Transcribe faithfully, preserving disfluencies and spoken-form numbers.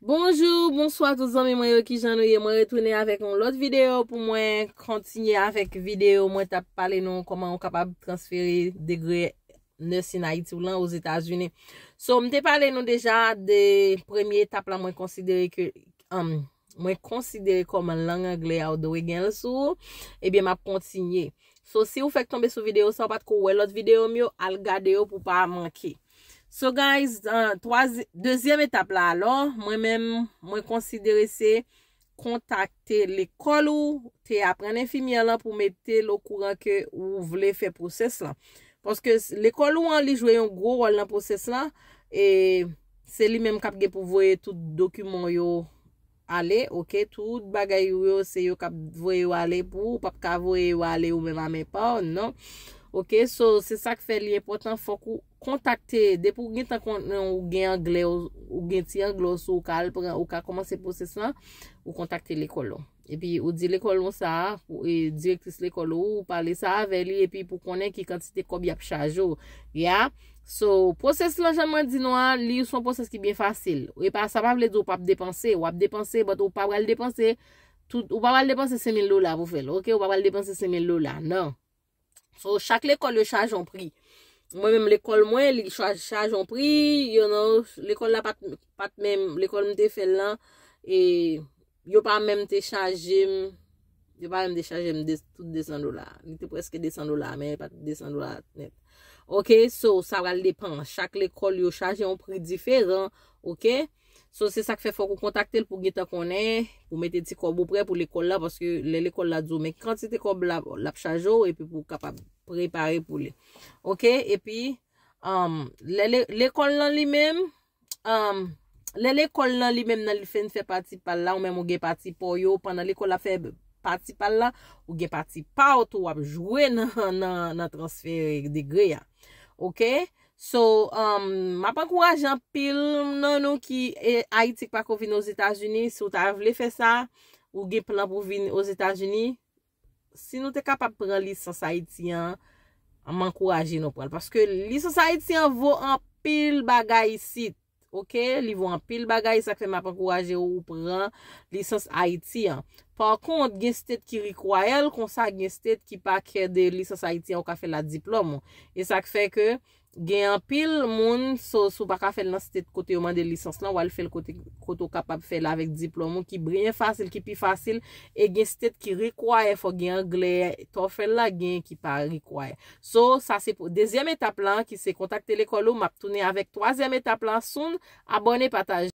Bonjou, bonswa tout zanmi mwen yo, kijan nou ye? Mwen retounen avèk yon lòt videyo pou mwen kontinye avèk videyo mwen t ap pale nou kòman ou kapab transfere degre nursing Ayiti w lan Ozetazini. So, m te pale nou deja de premye etap la mwen konsidere ke, um, mwen konsidere kòman lang anglè a ou dwe gen l sou ou. Ebyen, m ap kontinye. So, si ou fèk tonbe sou videyo sa, ou pa t ko wè lòt videyo m yo, al gade yo pou pa manke. So, guys, uh, twazi-, dezyèm etap la alò, mwen menm, mwen konsidere se kontakte lekòl ou te aprann enfimyè lan pou mete l okouran ke ou vle fè pwosès lan. Paske s-, lekòl ou an, li jwe yon gwo wòl nan pwosès lan, e se li menm k ap gen pou voye tout dokiman yo ale, oke? Tout bagay ou yo, se yo k ap voye yo ale pou ou, ou p ap ka voye yo ale ou menm a men pa w, non. Oke, so, se sa k fè li enpòtan, fòk ou kontakte, depi ou gentan konnen ou gen anglè, ou, ou gen ti anglè w sou ou, ka al pran, ou ka kòmanse pwosès lan, ou kontakte lekòl ou. Epi ou di lekòl ou sa, ou, e, direktris lekòl ou, ou pale sa avè li, epi pou konnen ki kantite kòb y ap chaje w. Ya. So, pwosès lan, jan mwen di nou an, li se yon pwosès ki byen fasil. E pa, sa pa vle di ou p ap depanse, w ap depanse, but ou pa pral depanse, tout, ou pa pral depanse senk mil dola pou fè l, oke? Ou pa pral depanse senk mil dola, non. So, chak lekòl yo chaje yon pri. Mwen menm lekòl mwen, li cha-, chaje yon pri, you know, lekòl la pa t, pa t menm, lekòl m te fè l lan, e yo pa menm te chaje m, yo pa menm te chaje m de, tout de san dola. Li te prèske de san dola, men pa t de san dola nèt. Oke, so, sa pral depan. Chak lekòl yo chaje yon pri diferan, oke? So, se sa k fè fòk ou kontakte l pou gentan konnen, pou mete ti kòb ou prè pou lekòl la, paske lè lekòl la di w, men kantite kòb la, l ap chaje w, epi pou w kapab prepare pou li. Oke? Epi, um, lè le-, lekòl lan li menm, um, lè lekòl lan li menm nan li fin fè pati pa l la, ou menm ou gen pati pa w yo, pandan lekòl la fè pati pa l la, ou gen pati pa w tou w ap jwe nan, nan, nan transfere degre a. Oke? So, um, m ap ankouraje anpil nan nou ki, e, Ayiti k pako vin Ozetazini. Si w ta vle fè sa, ou gen plan pou vin Ozetazini, si nou te kapab pran lisans Ayiti an, m ankouraje nou pran l. Paske lisans Ayiti an vo anpil bagay isit. Oke? Li vo anpil bagay, sa k fè m ap ankouraje w pran lisans Ayiti an. Pa kont, gen state ki require l, konsa gen state ki pa kè de lisans Ayiti an, ou ka fè l a diplòm ou. E sa k fè ke gen anpil moun, so, si w pa ka fè l nan state kote yo mande lisans lan, w al fè l kote, kote w kapab fè l avèk diplòm ou ki byen fasil, ki pi fasil, e gen state ki require fò gen anglè, TOEFL la, gen ki pa require. So, sa se pou dezyèm etap lan, ki se kontakte lekòl ou, m ap tounen avèk twazyèm etap lan, soon, abòne, pataje.